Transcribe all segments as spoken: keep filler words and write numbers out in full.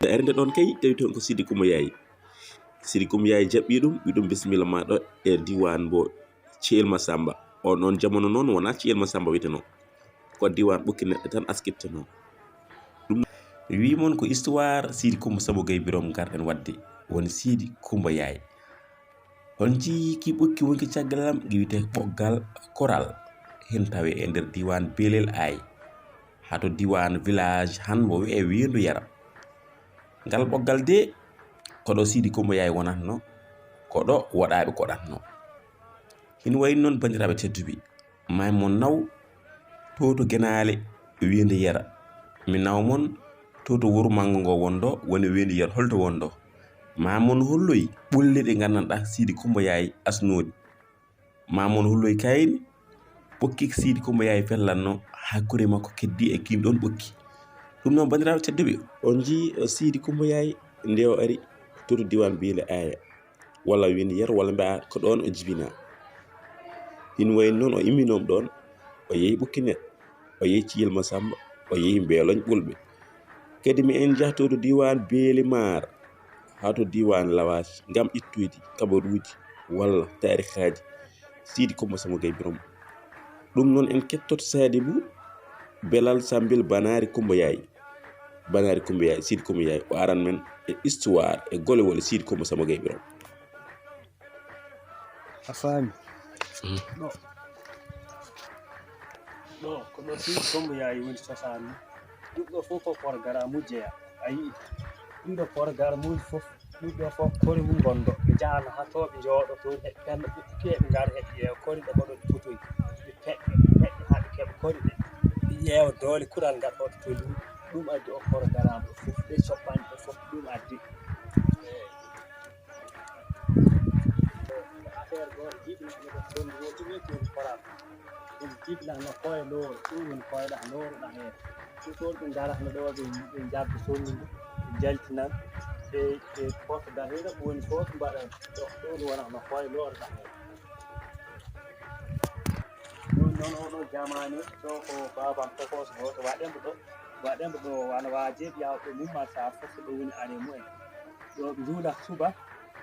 Ernde ɗon kay tawi toon ko Sidi Kumba Yaay. Sidi Kumba Yaay jaɓɓi ɗum, wi ɗum bisimilla maaɗa e diiwaan mbo Ciyel Masamba. On ɗon jamano noon wonaa Ciyel Masamba wiyeteno, ko diiwaan Ɓokki Neɗɗe tan askittenoo. Ɗum wi mon ko histoire Sidi Kumba Sabo Gay Birom ngarɗen waɗde, woni Sidi Kumba Yaay. On njiyii ki ɓokki wonki caggal am, ki wiyetee ɓoggal koral, heen tawee e nder diiwaan Beelel Aay, haa to diiwaan village han mbo wiyee Weendu Yara. Ngal ɓoggal de, ko ɗo Sidi Kumba Yaay wonatno, ko ɗo waɗaaɓe koɗatno. Hino wayi noon, banndiraaɓe tedduɓe, maa mon naw to to Genaale Weendu Yara. Mi naw mon to to wuro manngo ngo wonɗo, woni Weendu Yara, holto wonɗo. Maa mon holloy ɓolle ɗe nganndanɗaa Sidi Kumba Yaay asnooɗi. Maa mon holloy kayri ɓokki Sidi Kumba Yaay fellatno haa kure makko keddii e kiin ɗoon ɓokki. Ɗum noon, banndiraaɓe tedduɓe, on njii, eh, Sidi Kumba Yaay nde o ari to to diiwaan Beelel Aay, walla Weendu Yara, walla mbiyaa ko ɗoon o jibinaa. Hino wayi noon o imminooma ɗoon, o yehi Ɓokki Neɗɗe, o yehi Ciyel Masamba, o yehi Mbeeloñ Ɓulɓe. Kadi mi en njahto to diiwaan Beeli Maar, haa to diiwaan Lawaas, ngam ittoyde kabaruuji walla taarikaaji Sidi Kumba Samba Gay Birom. Ɗum noon en kettoto Saadibu Belal Sambil Banaari Kumba Yaay. Banaari Kumba Yaay, Sidi Kumba Yaay, o aran men e histoire e golle wole Sidi Kumba Samba Gay Birom. A faami? Mm. Ɗo. Ɗo, ko ɗo Sidi Kumba Yaay woni cosaan mum. Ɗum ɗo fof ko programme uji jeyaa. A yii? Ɗum ɗo programme uji fof, ɗum ɗo fof kori mum ngonɗo. Ɓe njahano haa to ɓe njooɗo toon, heɓe ɓenndo ɓe ɓukki, ɓe ngara heɓe ƴeewa kori ɗe mbaɗo ɗe fotoy. Ɓe peɗɗa, peɗɗa haa ɓe keɓa kori ɗe. Ɓe ƴeewa doole kural ngal hoto to luuɓi. Ɗum addi o programme ɗo fof, ɗe coɓɓanɗe ɗo fof, ɗum addi. Affaire ɗo jibinano ko ɗon woni koral. Ɗum jibinano koye lowre, ɗum woni koyɗa lowreɗa heen. Ɗum ɗon ɓe ngarano ɗo, ɓe, ɓe njabbi sonnude, ɓe jaltinan, ɓe, ɓe potta dahira, ko woni fof mbaɗa ɗo, ɗum wonano koye lowreɗa heen. Ɗum noon oɗo jamaane ɗo ko baabam tokos gooto waɗemo ɗo, waɗemo ɗo wano waaje ɓiyawɓe mum Marsar fof ko ɗo woni are mumen. Ɗo ɓe njuula suba,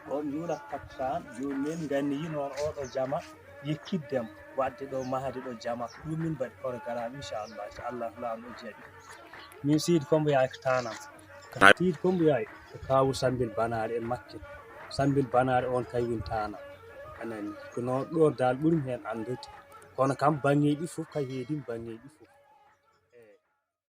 ɗo ɓe njuula takkusaan, jooni min nganni yi noon oɗo jama yekkiddem waɗde ɗo mahde ɗo jama. Ɗum min mbaɗi programme, inchallah, so Allah laamɗo jaɓi. Min Sidi Kombo Yaay ko taanam. Sidi Kombo Yaay ko kaawu Sambil Banaare en Makke. Sambil Banaare on kay woni taanam. Anani, ko noon ɗo dal ɓurmi heen anndude. Kono kam baŋŋeeji ɗi fof kay heedii baŋŋeeji ɗi fof.